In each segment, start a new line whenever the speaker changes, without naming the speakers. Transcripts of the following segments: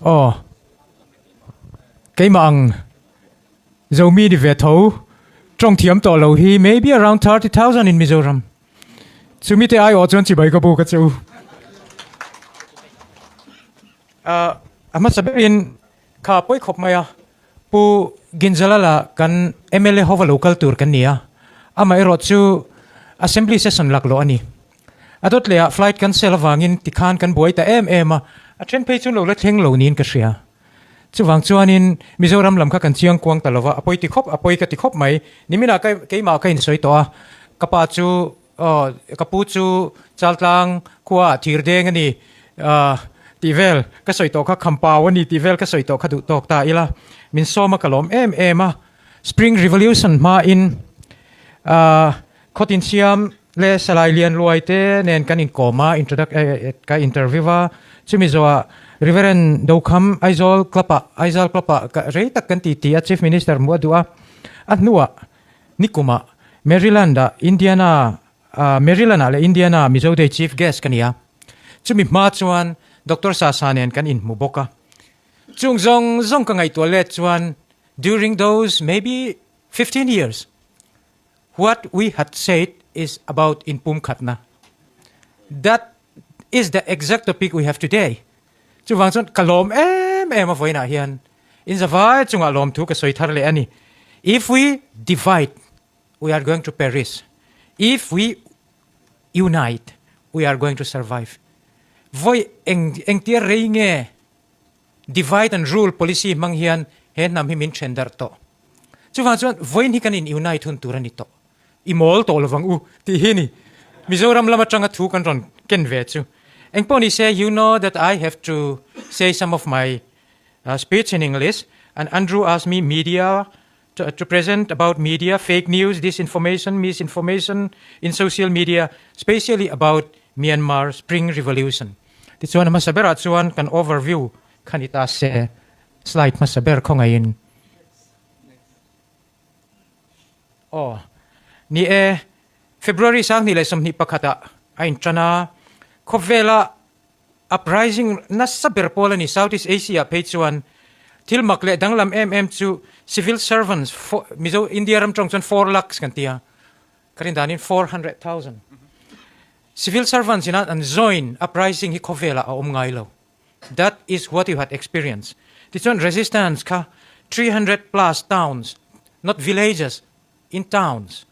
Aw. Keimah ang Zomi ni ve tho tawng thiam tawh lo hi maybe around 30,000 in Mizoram. Chumi te aiawh chuan chibai ka bu ka che u. A hmasa berin kha pawi khawp mai a, Pu Ginzalala kan mla hova lo kal tur kan ni a, amaherawh chu Assembly session laklawh a ni. A dawt leh ah flight cancel avangin tikhan kan buai ta em em a, a then phei chu lo la thleng lo niin ka hria. Chuvang chuanin Mizoram lam kha kan chiang kuang ta lova, a pawi ti khawp, a pawi ka ti khawp mai. Niminah ka keimah ka insawi tawh a, ka pa chu aw ka pu chu Chaltlang khua ah thir deng a ni tih vel ka sawi tawh kha, khampau a ni tih vel ka sawi tawh kha duh tawk ta ila, min sawm a ka lawm em em a. Spring Revolution hmain Khawtin siam leh Salai Lian Luai te nen kan inkawm a, ka interview a, chumi zawhah Reverend Dokham Aizawl Club ah, Aizawl Club ah ka rei tak kan ti ti a, Chief Minister hmuh a duh a, a hnuah nikumah Maryland ah Indiana, Maryland ah leh Indiana Mizo Day Chief Guest ka ni a, chumi hma chuan Doctor Sasa nen kan inhmu bawk a, chung zawng zawng ka ngaihtuah let chuan during those maybe 15 years What we had said is about inpumkhatna. That is the exact topic we have today. Chuvang chuan ka lawm em em a vawiinah hian in zavai chungah lawmthu ka sawi thar leh a ni. If we divide, we are going to perish. If we unite, we are going to survive. Vawi eng engtia rei nge Divide and rule policy hmang hian he hnam hi min then darh tawh. Chuvang chuan vawiin hi kan in unite hun tur a ni tawh. I mawl tawh lovang u tih hi ni Mizoram lam atanga thu kan rawn ken ve chu. Engpawh ni se, you know that I have to say some of my speech in English and Andrew asked me media to present about media, fake news, disinformation, misinformation in social media, specially about Myanmar Spring Revolution. Tichuan a hmasa berah chuan kan overview kha ni ta se, slide hmasa ber khawngaihin. Aw, ni e, February 2021 ah a intan a, khawvela Uprising nasa ber pawl a ni. Southeast Asia ah phei chuan thil mak leh danglam em em chu civil servants Mizo India ram tawng chuan 4 lakhs kan ti a, ka rin danin 400,000 civil servants ina an join uprising hi khawvelah a awm ngai lo. That is what you had experienced. Tichuan resistance kha 300 plus towns, not villages, in towns.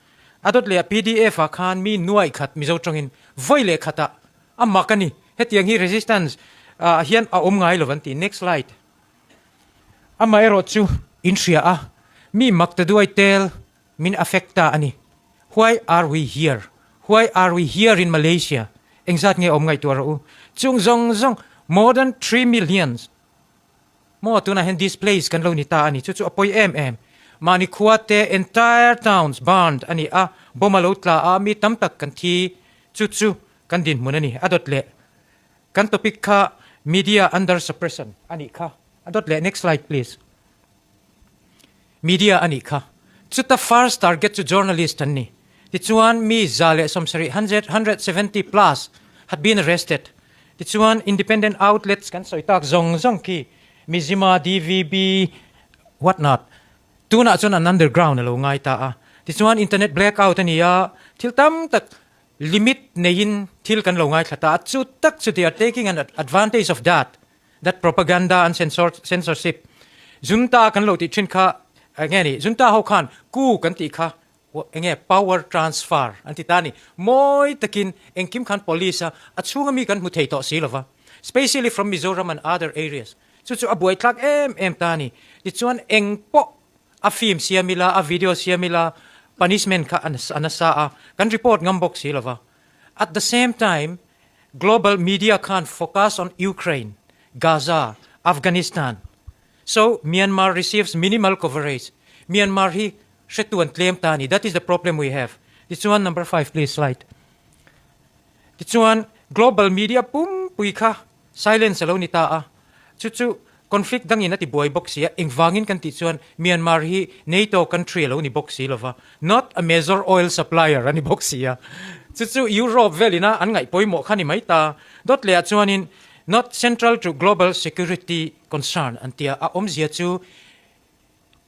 A dawt leh a pdf ah khan mi nuaih khat Mizo tawngin vawi leh khatah a mak a ni. Hetiang hi resistance ah hian a awm ngai lo an ti. Next slide. Amaherawh chu in hria a, mi mak ta duai tel min affect ta a ni. Why are we here? Why are we here in Malaysia? Engzat nge awm ngaihtuah rawh u. Chung zawng zawng more than 3 millions Maw tunah hian displays kan lo ni ta a ni, chu chu a pawi em em. Mahni khua te entire towns burned a ni a, bomb a lo tla a, mi tam tak kan thi, chu chu kan dinhmun a ni, a dawt leh. Kan topic kha media under suppression a nih kha, a dawt leh, next slide please. Media a nih kha. Chuta first target chu journalist an ni. Tichuan mi 170, 170 plus had been arrested. Tichuan independent outlets kan sawi tak zawng zawng khi Mizzima, DVB, what not. Tunah chuan an underground a lo ngai ta a. Tichuan internet blackout a ni a, thil tam tak limit neiin thil kan lo ngaithla ta a. Chu tak chu they are taking an advantage of that. That propaganda and censorship Junta kan lo tih thin kha enge ni Junta ho khan ku kan tih kha enge power transfer an ti ta a ni. Mawi takin engkim khan police a a chhunga mi kan hmu thei tawh si lova specially from Mizoram and other areas chu chu a buaithlak em em ta a ni. Tichuan eng pawh a film siam ila a video siam ila punishment kha a nasa a kan report ngam bawk si lova. At the same time Global media khan focus on Ukraine, Gaza, Afghanistan. So Myanmar receives minimal coverage. Myanmar hi hretu an tlem ta a ni. That is the problem we have. Tichuan number five please slide. Tichuan global media pumpui kha silence a lo ni ta a. Chu chu conflict dangin a ti buai bawk si a. Engvangin kan tih chuan Myanmar hi NATO country a lo ni bawk si lova. Not a major oil supplier a ni bawk si a. Chu chu Europe velina an ngaih pawimawh kha ni mai ta. Dawt lehah chuanin. Not central to global security concern an tia a awmzia chu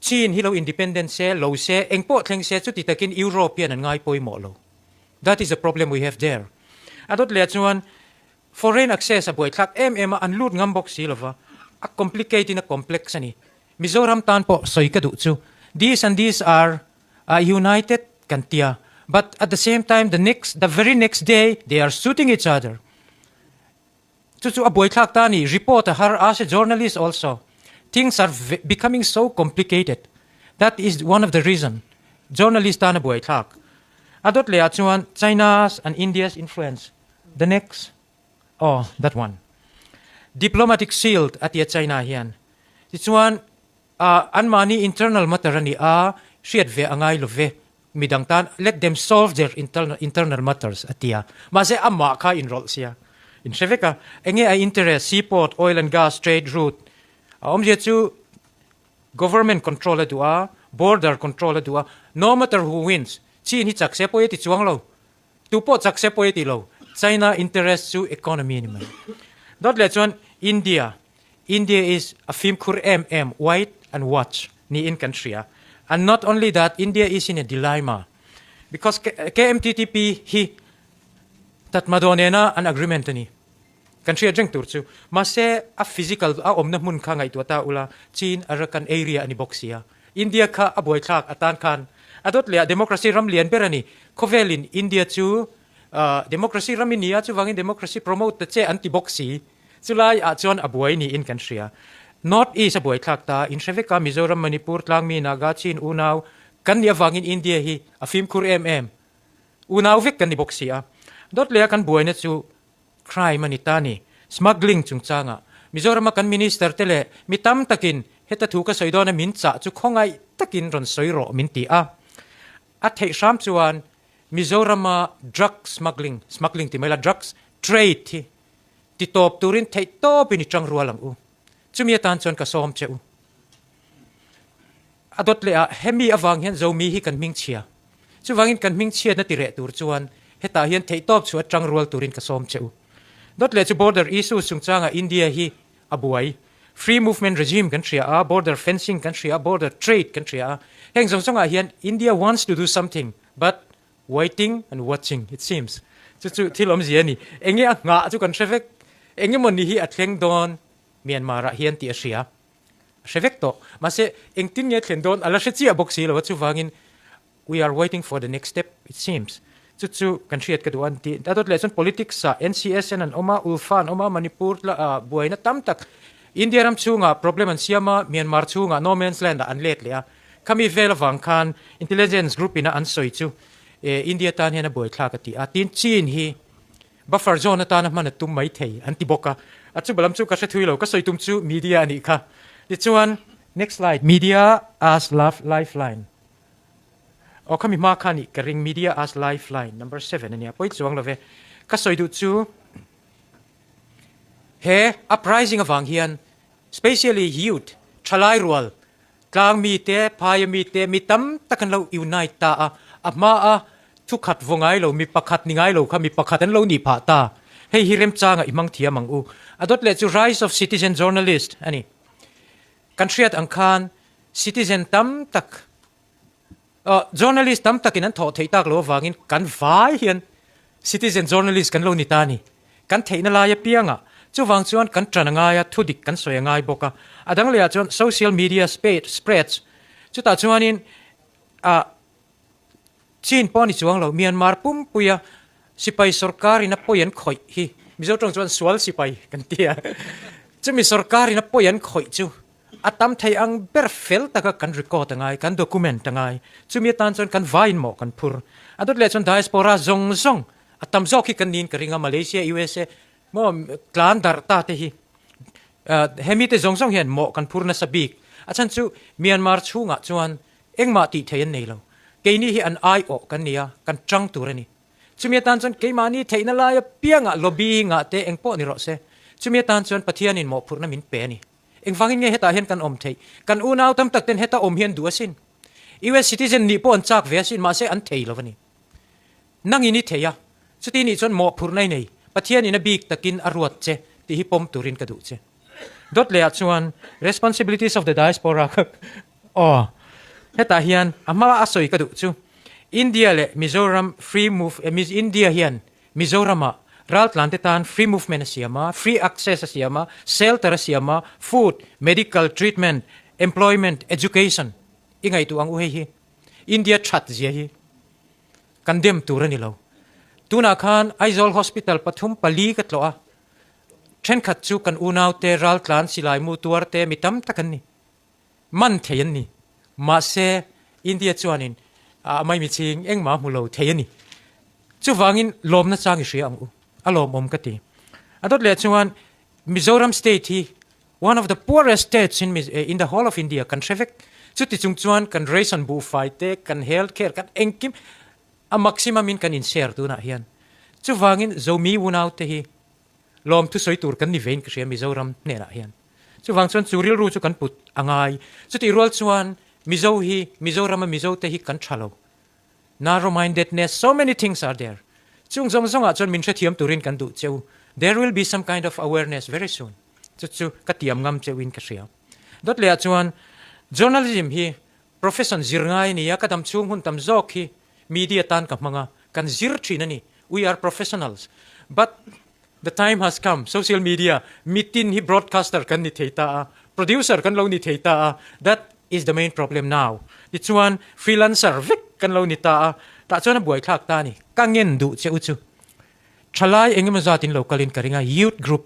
Chin hi lo independent se, lo se, engpawh thleng se chuti takin Europe hian an ngai pawimawh lo. That is the problem we have there. A dawt leh chuan foreign access a buaithlak em em a, an lut ngam bawk si lova, a complicate in a complex a ni. Mizoram tan pawh sawi ka duh chu these and these are united kan tia but at the same time the next the very next day they are shooting each other. Chu chu a buaithlak ta a ni, report a har as a journalist also things are becoming so complicated that is one of the reason journalist tan a buaithlak. A dawt leh ah chuan China's and India's influence the next oh that one diplomatic shield a tia China hian tichuan ah anmahni internal matter a ni a hriat ve a ngai lo ve Midang tan let them solve their internal internal matters a ti a, mahse amah kha inrawlh sia. In hre vek a, enge a interest, seaport, oil and gas trade route a awmzia chu government control a duh a, border control a duh a, no matter who wins, chin hi chak se pawh i ti chuang lo, tu pawh chak se pawh i ti lo, China interest chu economy a ni mai. Dawt leh chuan India, India is a fimkhur em em, wait and watch niin kan hria. And not only that, India is in a dilemma because KMTTP hi Tatmadaw nena an agreement a ni. Kan hriat reng tur chu. Mahse, a physical a awmna hmun kha ngaihtuah ta ula, Chin Arakan area a ni bawk sia. India kha a buaithlak atan khan a dawt leh a democracy ram lian ber a ni. Khawvelin India chu democracy ram i nia, chuvangin democracy promote ta che an ti bawk si. Chulai ah chuan a buai niin kan hria. North East a buai thlak ta, in hre vek a, Mizoram, Manipur, Tlangmi, Naga, Chin, unau kan nih avangin India hi a fimkhur em em. Unau vek kan ni bawk si a. Dawt leh a kan buaina chu crime a ni ta ni. Smuggling chungchangah Mizorama kan Minister te leh mi tam takin heta thu ka sawi dawn a min chah chu khawngaih takin rawn sawi rawh min ti a. A theih hram chuan Mizorama drug smuggling, smuggling ti mai la, drugs trade hi Ti tawp turin theih tawpin i tang rual ang u. Chumi atan chuan ka sawm che u. A dawt leh ah hemi avang hian Zomi hi kan hming chhia. Chuvangin kan hming chhiatna ti reh tur chuan hetah hian theih tawp chu a tang rual turin ka sawm che u. Dawt leh chu border issues chungchangah India hi a buai. Free movement regime kan hria a, border fencing kan hria a, border trade kan hria a. Heng zawng zawngah hian India wants to do something but Waiting and watching it seems. Chu chu thil awmzia a ni. Enge a nghah chu kan hre vek. Enge maw ni hi a thleng dawn Myanmar ah hian tih a hria. A hre vek tawh. Mahse engtin nge a thlen dawn a la hre chiah bawk si lo a chuvangin we are waiting for the next step it seems. Chu chu kan hriat ka duh a ni tih. A dawt leh chuan politics ah NCSN an awm a, Ulfa an awm a, Manipur ah buaina tam tak India ram chhungah problem an siam a, Myanmar chhungah no man's land ah an let leh a. Khami vel avang khan intelligence group ina an sawi chu India tan hian a buaithlak a ti a, tin Chin hi buffer zone atana hman a tum mai thei an ti bawk a, a chu balam chu ka hre thui lo, ka sawi tum chu media a nih kha. Tichuan next slide media as lifeline aw khami hma kha nih ka ring media as lifeline number 7 ania pawi chuang lo ve ka sawi duh chu he uprising avang hian specially youth thalai rual Tlang mite, phaia mite, mi tam tak an lo unite ta a, a hma a thu khat vaw ngai lo, mi pakhat ni ngai lo kha mi pakhat an lo nih phah ta. Hei hi remchanga i hmang thiam ang u. A dawt leh chu Rise of Citizen Journalist a ni. Kan hriat ang khan citizen tam tak, journalist tam takin an thawh theih tak lo avangin kan vai hian citizen journalist kan lo ni ta a ni. Kan theihna lai apiangah chuvang chuan kan ṭan a ngai a, thudik kan sawi a ngai bawk a. A dang lehah chuan social media spreads chutah chuanin ah chin pawh a ni chuang lo. Myanmar pumpuia sipai sorkarin a pawi an khawih hi Mizo ṭawng chuan sual sipai kan ti a. Chumi sorkarin a pawi an khawih chu A tam thei ang ber fel taka kan record a ngai, kan document a ngai. Chumi atan chuan kan vaiin mawh kan phur. A dawt leh chuan diaspora zawng zawng a tam zawk hi kan niin ka ring a, Malaysia, USA maw tlan darh ta te hi hemi te zawng zawng hian mawh kan phur nasa bik. A chhan chu Myanmar chhungah chuan engmah tih thei an nei lo. Keini hi an aiawh kan ni a, kan tang tur a ni. Chumi atan chuan keimahni theihna lai apiangah lobbying ah te engpawh ni rawh se. Chumi atan chuan Pathianin mawhphurhna min pe a ni. Engvangin nge hetah hian kan awm theih? Kan unau tam tak ten heta awm hi an duh asin. US citizen nih pawh an chak ve asin, mahse an thei lo a ni. Nangin i thei a, chuti nih chuan mawhphurhna i nei. Pathianin a bik takin a ruat che. tih hi pawm turin ka duh che. Dawt lehah chuan Responsibilities of the Diaspora kha aw hetah hian a hma a sawi ka duh chu India leh Mizoram free move India hian Mizoramah raltlante tan free movement a siam a, free access a siam a, shelter a siam a, food, medical treatment, employment, education i ngaihtuah ang u hei hi India that zia hi kan dem tur a ni lo. Tunah khan Aizawl Hospital pathum pali ka tlawh a, thenkhat chu kan unaute raltlan silai mu tuar te mi tam tak an ni. Man thei an ni. Mahse, India chuanin a maimichhing engmah hmu lo thei a ni. Chuvangin lawmna chang i hria ang u. A lawmawm ka ti. A dawt leh chuan Mizoram state hi one of the poorest states in in the whole of India kan hre vek. Chuti chung chuan kan ration buhfai te, kan health care, kan engkim a maximum in kan in share tunah hian. Chuvangin Zomi unaute hi Lawm thusawi tur kan ni vein ka hria Mizoram hnenah hian. Chuvang chuan chu rilru chu kan put a ngai. Chutih rual chuan Mizo hi, Mizorama Mizote hi kan tha lo. Narrow mindedness, so many things are there. Chung zawng zawngah chuan min hrethiam turin kan duh cheu. There will be some kind of awareness very soon. Chu chu ka tiam ngam cheuin ka hria. Dawt lehah chuan journalism hi profession zir ngai a ni a, ka dam chhung hun tam zawk hi media tan ka hmang a, kan zir thin a ni. We are professionals. But the time has come, social media, mitin hi broadcaster kan ni thei ta a, producer kan lo ni thei ta a, that is the main problem now. Tichuan, freelancer vek kan lo ni ta a, tah chuan a buaithlak ta a ni. Ka ngen duh che u chu. Thalai engemaw zat in lo kalin ka ring a, youth group,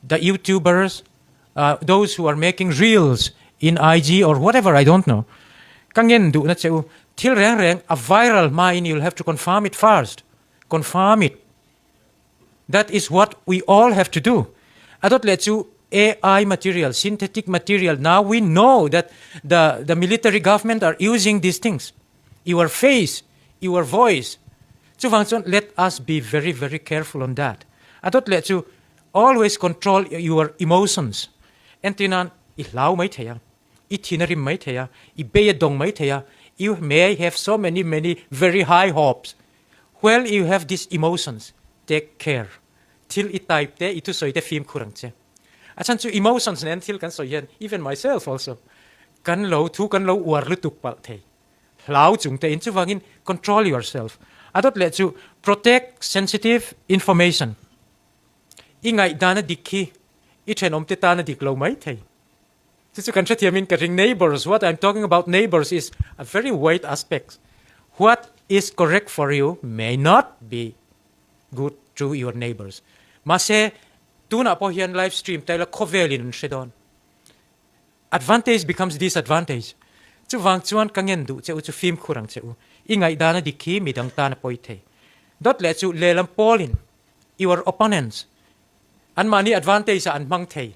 the youtubers, those who are making reels in IG or whatever, I don't know. Ka ngen duhna che u, thil reng reng a viral hmain you'll have to confirm it first. Confirm it. That is what we all have to do. A dawt leh chu AI material, synthetic material, now we know that the, the military government are using these things. Your face, your voice. Chuvang chuan let us be very, very careful on that. A dawt leh chu Always control your emotions, Entirnan i hlau mai thei a, i thin a rim mai thei a, i bei a dawng mai thei a, you may have so many many very high hopes while you have these emotions, take care, thil i type te i thusawi te fimkhur ang che. A chhan chu emotions nen thil kan sawi hian even myself also kan lo thu kan lo uar lutuk palh thei. Hlau chung te in chuvangin control yourself. A dawt leh chu protect sensitive information. I ngaihdan a dik hi i thenawmte tan a dik lo mai thei. Chu chu kan hrethiamin ka ring neighbours, what I'm talking about neighbours is a very wide aspect. What is correct for you may not be good to your neighbours. Mahse tunah pawh hian live stream taila khawvelin an hre dawn. Advantage becomes disadvantage. Chuvang chuan ka ngen duh che u chu fimkhur ang che u. I ngaihdan a dik hi midang tan a pawi thei. Dawt leh chu lehlam pawlin your opponents anmahni advantage ah an hmang thei.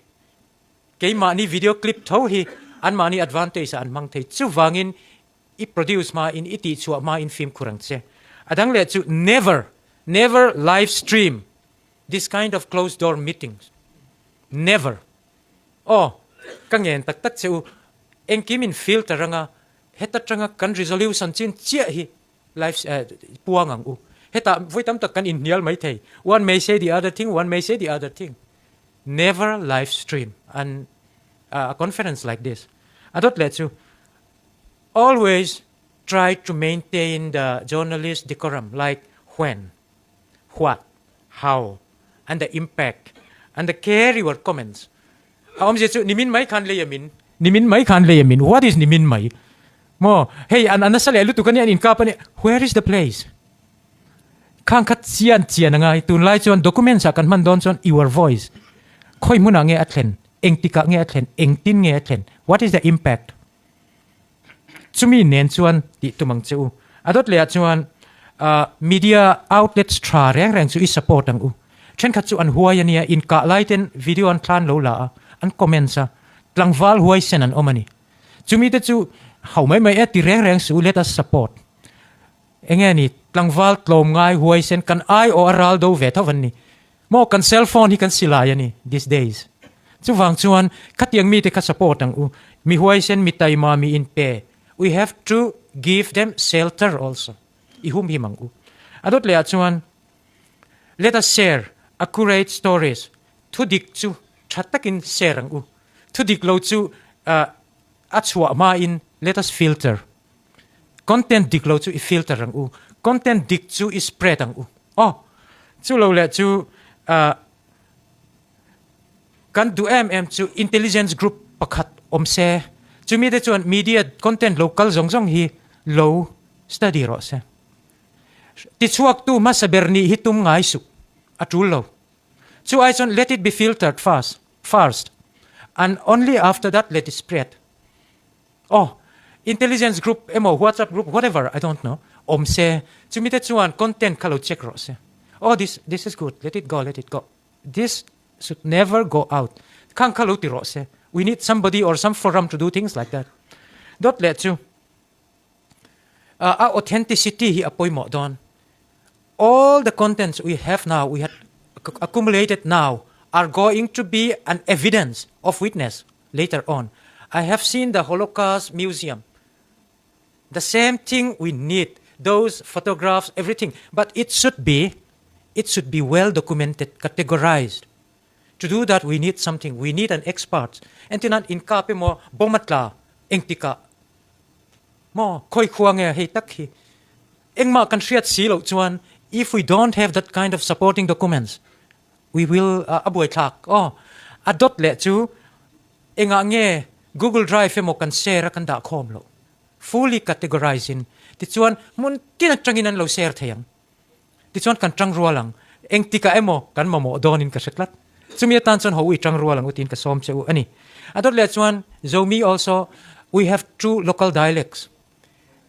Keimahni video clip tho hi anmahni advantage ah an hmang thei. Chuvangin i produce hmain i tihchhuah hmain fimkhur ang che. A dang leh chu never, never live stream this kind of closed door meetings. Never. Aw, ka ngen tak tak che u, engkim in filter anga heta tanga kan resolution chin chiah hi live puang ang u. Hetah vawi tam tak kan inhnial mai thei, one may say the other thing, one may say the other thing. Never live stream an a conference like this. A dawt leh chu, always try to maintain the journalist decorum like when, what, how and the impact and the care your comments. A awmzia chu nimin mai khan lei a min. Nimin mai khan lei a min. What is nimin mai? Maw hei an nasa leh lutuk a nia an inkap a nia. Where is the place? Khang kha chian chian a ngai. Tunlai chuan documents ah kan hman dawn chuan your voice khawi hmunah nge a thlen, engtikah nge a thlen, engtin nge a thlen, what is the impact? Chumi nen chuan tih tum ang che u. A dawt lehah chuan media outlets tha reng reng chu i support ang u. Thenkhat chu an huai a nia, inkah lai ten video an thlan lo la a, an comments a, tlangval huai sen an awm a ni. Chumi te chu ho mai mai e ti reng reng suh u, let us support. Enge ni, tlangval tlawm ngai huai sen kan ai awh a ral do ve tho van ni. Maw kan cell phone hi kan silai a ni these days. Chuvang chuan khatiang mite kha support ang u. Mi huaisen, mi taima, mi inpe. We have to give them shelter also. I humhim ang u. A dawt lehah chuan let us share accurate stories. Thu dik chu tha takin share ang u. Thu dik lo chu a chhuah hmain let us filter. Content dik lo chu i filter ang u. Content dik chu i spread ang u. Aw, chu lo leh chu kan duh em em chu intelligence group pakhat awm se. Chumi te chuan media content lo kal zawng zawng hi lo study rawh se. Tichhuaktu hmasa ber nih hi tum ngai suh, a tul lo. Chu ai chuan let it be filtered first, first and only after that let it spread. Aw, intelligence group emaw WhatsApp group whatever, I don't know, awm se, chumi te chuan content kha lo check rawh se. Aw, this, this is good, let it go, let it go. This should never go out. Khang kha lo ti rawh se. We need somebody or some forum to do things like that. Dawt leh chu, a authenticity hi a pawimawh dawn. All the contents we have now, we had accumulated now, are going to be an evidence of witness later on. I have seen the Holocaust Museum. The same thing we need, those photographs, everything. But it should be, it should be well documented, categorized. To do that, we need something. We need an expert. Entinan inkap emaw bomatla engtika maw khawi khua nge hei tak hi engmah kan hriat si loh chuan if we don't have that kind of supporting documents we will a buaithlak aw a dawt leh chu engah nge Google Drive emaw kan share a kan dah khawm loh fully categorize in tichuan hmun tin atangin an lo share thei ang. Tichuan kan tang rual ang. Engtikah emaw kan mamawh dawnin ka hre tlat. Chumi atan chuan ho i tang rual ang u tiin ka sawm che u a ni. A dawt leh chuan Zomi also we have two local dialects.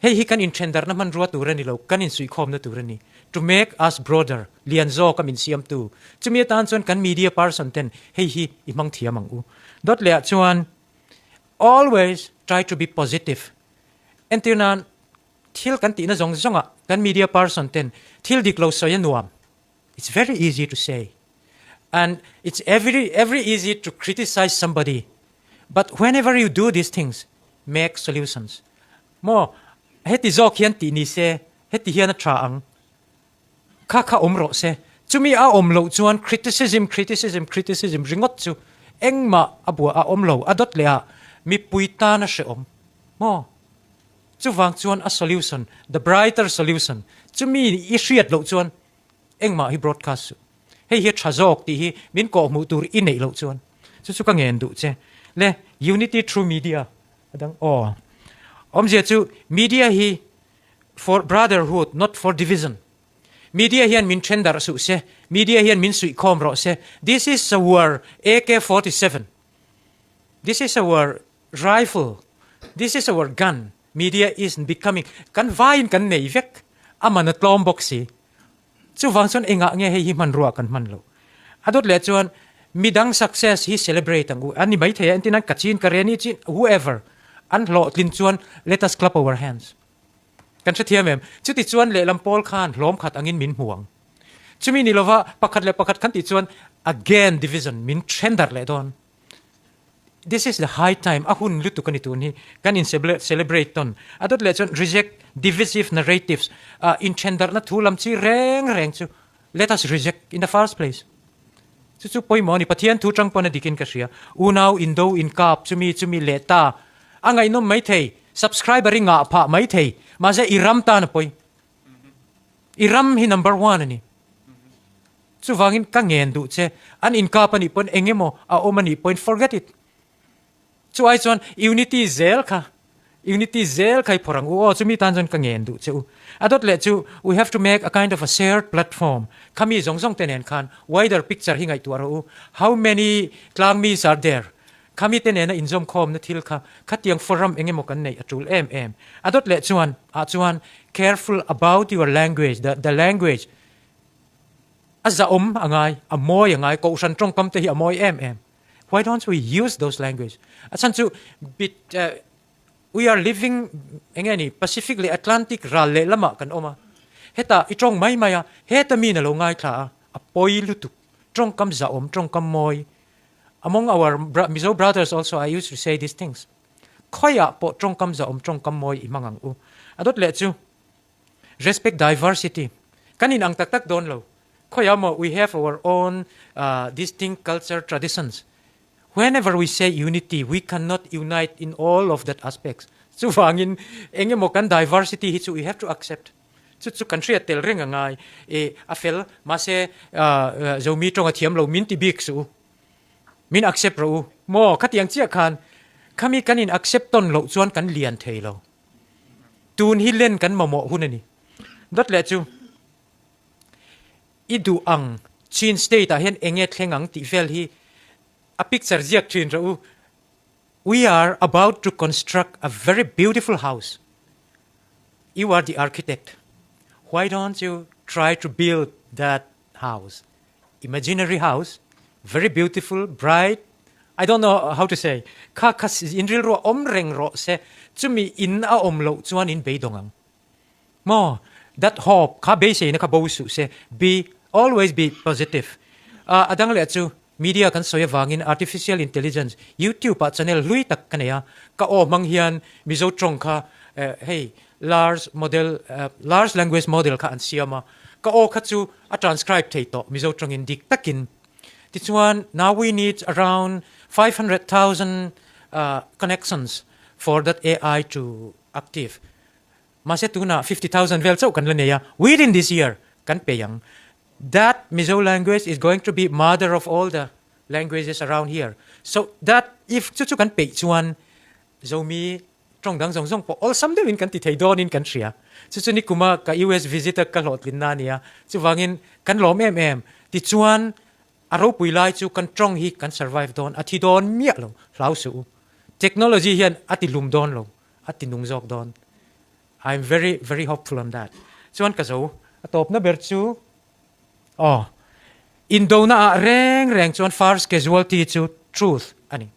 Hei hi kan inthendarhna hmanrua tur a ni lo, kan insuihkhawmna tur a ni. To make us broader, lian zawk a min siamtu. Chumi atan chuan kan media person ten hei hi i hmang thiam ang u. Dawt lehah chuan always try to be positive. Entir nan Thil kan tihna zawng zawngah kan media person ten thil dik lo sawi a nuam. It's very easy to say and it's every every easy to criticize somebody but whenever you do these things make solutions. Maw heti zawk hian tih ni se heti hian a tha ang kha kha awm rawh se. Chumi a awm loh chuan criticism criticism criticism ringawt chu engmah a buah a awm lo a dawt leh ah mipui tan a hrehawm maw. Chuvang chuan a solution, the brighter solution, chumi i hriat loh chuan engmah hi broadcast suh. Hei hi a tha zawk tih hi min kawhhmuh tur i neih loh chuan chu chu ka ngen duh che. Le unity through media a dang aw. Awmzia chu media hi for brotherhood not for division. Media hian min then darh suh se, media hian min suihkhawm rawh se. This is our AK-47. This is our Rifle, This is our gun, media is becoming, kan vaiin kan nei vek, a man a tlawm bawk si. Chuvang chuan engah nge hei hi hmanrua kan hman loh? A dawt leh chuan midang success hi celebrate ang u, an ni maithei a, entin an Kachin, Kareni, Chin, whoever, an hlawhtlin chuan let us clap our hands. Kan hrethiam em? Chuti chuan lehlam pawl khan hlawm khat angin min hmu ang. Chumi ni lova pakhat leh pakhat kan tih chuan again division min then darh leh dawn. This is the high time, a hun lutuk a ni tun hi, kan in celebrate tawn. A dawt leh chuan reject divisive narratives, inthendarhna thu lam chi reng reng chu let us reject in the first place. Chu chu pawimawh a ni, Pathian thu tang pawn a dikin ka hria. Unau indo inkap chumi chumi leh ta a ngaihnawm maithei, subscriber i ngah phah maithei, mahse i ram tan a pawi. I ram hi number one a ni. Chuvangin ka ngen duh che, an inkap a nih pawhin eng emaw a awm a nih pawhin forget it. Chu ai chuan unity zel kha, unity zel kha i phawrh ang u aw, chumi tan chuan ka ngen duh che u. A dawt leh chu we have to make a kind of a shared platform, khami zawng zawng te nen khan wider picture hi ngaihtuah rawh u, how many tlangmis are there, khami te nena inzawmkhawmna thil kha khatiang forum eng emaw kan neih a tul em em. A dawt leh chuan ah chuan careful about your language, the the language, A zahawm a ngai, a mawi a ngai, Kohhran tawngkam te hi a mawi em em. Why don't we use those language? A chhan chu bit we are living enge ni Pacific leh Atlantic ral leh lamah kan awm a, hetah i tawng mai mai a, heta mi na lo ngaithla a, a pawi lutuk. Tawngkam zahawm, tawngkam mawi. Among our Mizo brothers also I used to say these things. Khawiah pawh tawngkam zahawm, tawngkam mawi i hmang ang u. A dawt leh chu Respect diversity. Kan inang tak tak dawn lo. Khawiah maw we have our own distinct culture traditions. Whenever we say unity, we cannot unite in all of that aspects. Chuvangin eng emaw kan diversity hi chu we have to accept. Chu chu kan hriat tel reng a ngai. E a fel, mahse Zomi tawng a thiam lo min ti bik suh u. Min accept rawh u. Maw khatiang chiah khan khami kan in accept tawn loh chuan kan lian thei lo. Tun hi len kan mamawh hun a ni. Dawt leh chu i duh ang Chin state ah hian enge thleng ang tih vel hi a picture ziak thin rawh u. We are about to construct a very beautiful house. You are the architect. Why don't you try to build that house? Imaginary house, very beautiful, bright, I don't know how to say. Kha kha in rilru a awm reng rawh se, chumi in a awm loh chuan in beidawng ang. Maw? That hope kha beiseina kha bo suh se, be always be positive. A dang leh chu media kan sawi avangin artificial intelligence YouTube ah channel hlui tak ka nei a, ka aw hmang hian Mizo tawng kha hei large model large language model kha an siam a, ka aw kha chu a transcribe thei tawh Mizo tawngin dik takin. Tichuan now we need around 500,000 connections for that AI to active. Mahse tunah 50,000 vel chauh kan la nei a, within this year kan pei ang. That Mizo language is going to be mother of all the languages around here. So that if chu chu kan peih chuan Zomi tawng dang zawng zawng pawh awlsam deuhin kan ti thei dawnin kan hria. Chu chu nikuma ka US visit a ka hlawhtlinna a nia. Chuvangin kan lawm em em. Tichuan a ropui lai chu kan tawng hi kan survive dawn, a thi dawn miah lo, hlau suh u. Technology hian a ti hlum dawn lo. A ti nung zawk dawn. I am very very hopeful on that. Chuan ka zo. A tawpna ber chu aw Indona ah reng reng chuan first casualty chu truth a ni.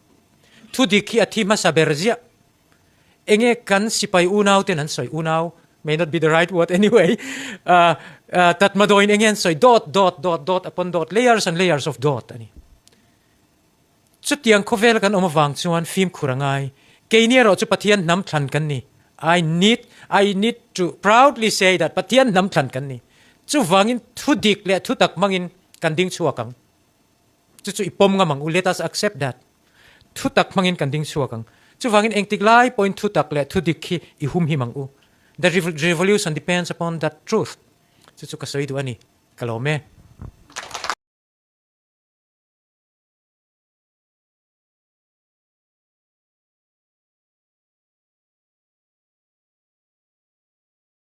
Thu dik hi a thi hmasa ber ziah. Enge kan sipai unau ten an sawi, unau may not be the right word anyway, tatmadawiin enge an sawi, dawt dawt dawt dawt upon dawt, layers and layers of dawt a ni. Chutiang khawvel kan awm avang chuan fimkhur a ngai. Keini erawh chu Pathian hnam thlan kan ni. I need, I need to proudly say that Pathian hnam thlan kan ni. Chuvangin thu dik leh thu tak hmangin kan ding chhuak ang. Chu chu i pawm ngam ang u, let us accept that. Thu tak hmangin kan ding chhuak ang. Chuvangin engtik lai pawhin thu tak leh thu dik hi i humhim ang u. The revolution depends upon that truth. Chu chu ka sawi duh a ni. Ka lawm e.